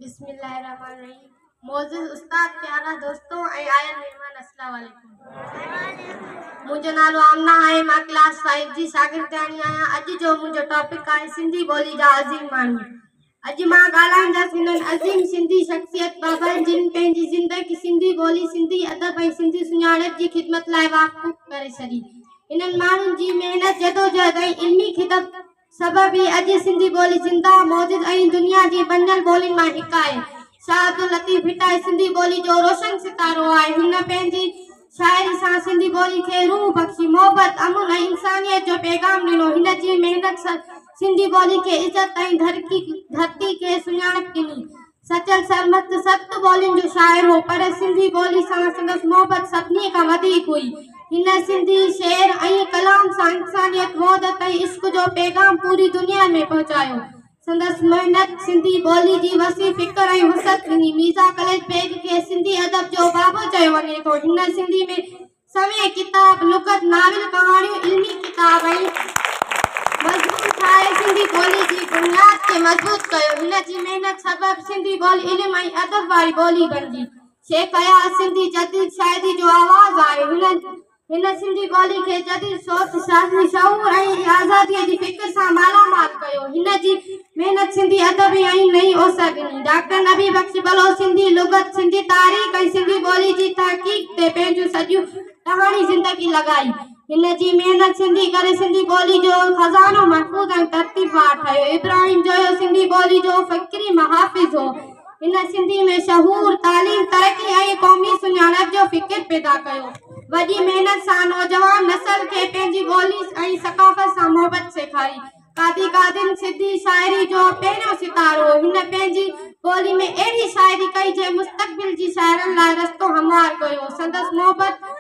بسم الله الرحمن الرحيم معزز استاد پيارا دوستو ۽ آيل مهمان السلام عليڪم منهنجو نالو آمنا آهي مان ڪلاس 5 جي شاگردياڻي آهيان اڄ جو منهنجو ٽاپڪ آهي سنڌي ٻولي جا عظيم ماڻهو اڄ مان ڳالهائيندس هنن عظيم سنڌي شخصيت بابت جن پنهنجي زندگي سنڌي ٻولي سنڌي ادب ۽ سنڌي سڃاڻپ جي خدمت لاء وقف ڪري ڇڏي انهن ماڻهن جي محنت جدوجهد ۽ علمي خدمت سبب ئي اڄ سنڌي ٻولي زنده، موجود ۽ دنيا جي بنجل ٻولين مان هڪ آهي. شاهه عبداللطيف ڀٽائي سنڌي ٻولي جو روشن ستارو آهي. هن پنهنجي شاعري سان سنڌي ٻولي کي روح بخشي، محبت، امن ۽ انسانيت جو پيغام ڏنو. هن جي محنت سنڌي ٻولي کي عزت ۽ ڌرتي کي سڃاڻپ ڏني. سچل سرمست ست ٻولين جو شاعر هو، پر سنڌي ٻولي سان سندس محبت سڀني کان وڌيڪ هئي. هن سنڌي شعر ۽ ڪلام سان انسانيت، وحدت ۽ عشق جو پيغام پوري دنيا ۾ پهچايو. سندس محنت سنڌي ٻولي جي وسيع فڪر ۽ وسعت ڏني. ميرزا قليچ بيگ کي سنڌي ادب جو بابو چيو وڃي ٿو. هن سنڌي ۾ سوين ڪتاب، لغت، ناول، ڪهاڻيون، علمي ڪتاب ۽ مضمون ٺاهي سنڌي ٻولي جي بنياد کي مضبوط ڪيو. هن جي محنت سبب سنڌي ٻولي علم ۽ ادب واري ٻولي بڻجي. شيخ اياز سنڌي جديد شاعري جو آواز آهي. هن سنڌي ٻولي کي جديد سوچ، سياسي شعور ۽ آزاديء جي فڪر سان مالا مال ڪيو. هن جي محنت سنڌي ادب ۽ نئين اوسر ڏني. ڊاڪٽر نبي بخش بلوچ سنڌي لغت، سنڌي تاريخ ۽ سنڌي ٻولي جي تحقيق تي پنهنجون سڄيون ٽهاڻي زندگي لڳائي. هن جي محنت سنڌي ڪري سنڌي ٻولي جو خزانو محفوظ ۽ ترتيبوار ٺهيو. ابراهيم جويو سنڌي ٻولي جو فڪري محافظ هو. هن سنڌي ۾ شعور، تعليم، ترقي ۽ قومي سڃاڻپ جو فڪر پيدا ڪيو. وڏي محنت سان نوجوان نسل کي پنهنجي ٻولي ۽ ثقافت سان محبت سيکاري. قاضي قادن سنڌي شاعري جو پهريون ستارو هو. هن پنهنجي ٻولي ۾ اهڙي شاعري ڪئي جنهن مستقبل جي شاعرن لاء رستو هموار ڪيو. سندس محبت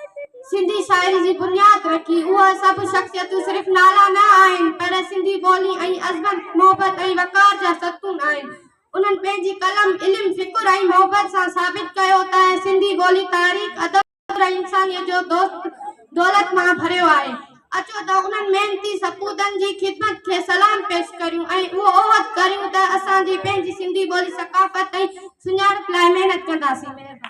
سنڌي شاعري جي بنياد رکي. اهي سڀ شخصيتون صرف نالا نه آهن پر سنڌي ٻولي ۽ عظمت، محبت ۽ وقار جا ستون آهن. انهن پنهنجي قلم، علم، فڪر ۽ محبت سان ثابت ڪيو ته سنڌي ٻولي تاريخ، ادب، ۽ انسانيت جو دوست دولت مان ڀريو آهي. اچو ته انهن محنتي سپوتن جي خدمت کي سلام پيش ڪريون ۽ اهو عهد ڪريون ته اسان جي پنهنجي سنڌي ٻولي، ثقافت ۽ سڃاڻپ لاء محنت ڪنداسين. مهرباني.